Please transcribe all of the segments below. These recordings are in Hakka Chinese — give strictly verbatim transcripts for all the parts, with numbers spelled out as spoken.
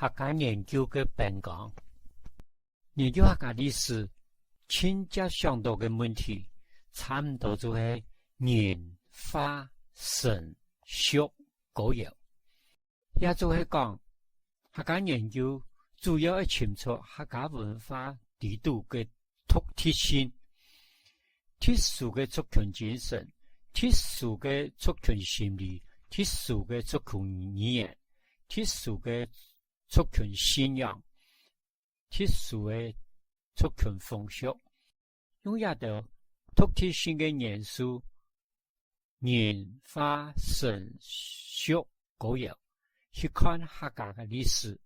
客家研究个變光。研究客家歷史，盡接想到个問題，差毋多就係人、話、神、俗、歌謠。也就係講，客家研究主要愛尋出客家文化裡肚个獨特性，特殊个族群精神，特殊个族群心理，特殊个族群語言，特殊个族群信仰，特殊个族群風俗，用這兜獨特性个元素，人、話、神、俗、歌謠，去看客家个歷史，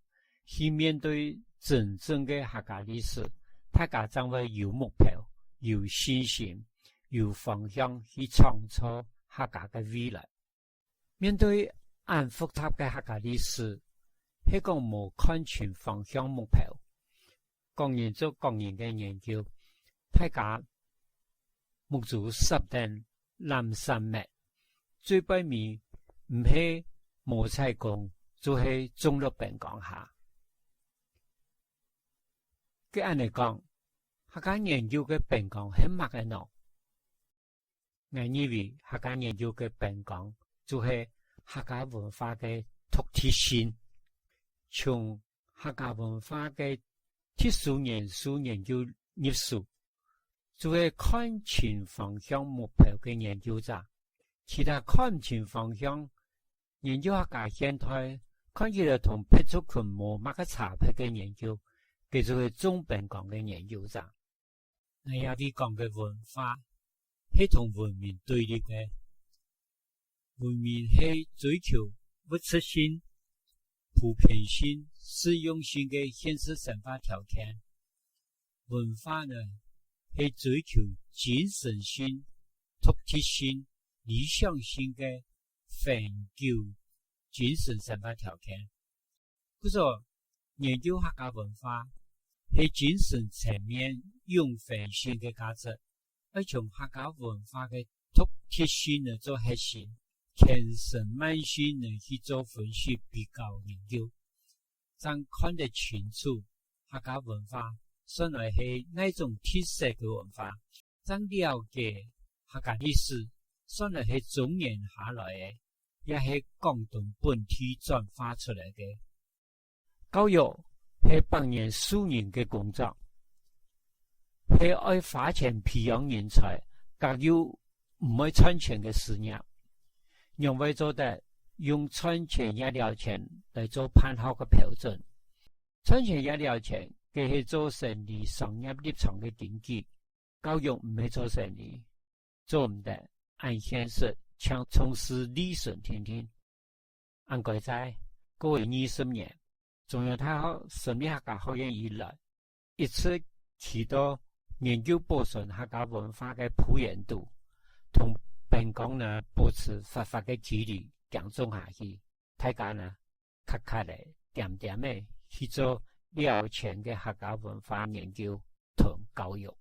去面對真正个客家歷史，大家正會有目標、有信心、有方向去創造客家个未來。面對恁複雜个客家歷史，係講無看清方向目標，各人做各人个研究，大家目珠霎等攬煞吂，最背尾毋係無彩工，就係中落變光下。該恁呢講，客家研究个變光係麼个呢？ 𠊎認為客家研究个變光，就係客家文化个獨特性。從客家文化个特殊元素研究入手，就係看清方向目標个研究者。其他看毋清方向，研究客家現代，看起來同別族群無麼个差別个研究，該就係中變光个研究者。 𠊎這位講个文化，係同文明對立个。文明係追求物質性、普遍性、實用性个現實生活條件。文化呢，係追求精神性、獨特性、理想性个恆久精神生活條件。 故所，研究客家文化，係精神層面永恆性个價值，愛從客家文化个獨特性來做核心，千生萬性來去做分析、比較、研究，正看得清楚客家文化算來係哪種特色个文化，正了解客家歷史算來係中原下來个，也係廣東本地轉化出來个。 教育係百年樹人个工作，係愛花錢培養人才，甲又毋會賺錢个事業。仰會做得用賺錢這條錢來做辦學个標準？賺錢這條錢，該係做生理商業立場个根據。教育毋係做生理，做毋得恁現實，請重視理順定定。 恁該在過去二十年，中央大學成立客家學院以來，一直起到研究保存客家文化个鋪源度，同變光呢保持活活个距離，行種下去。大家呢，確確个、恬恬个去做了解个客家文化研究同教育。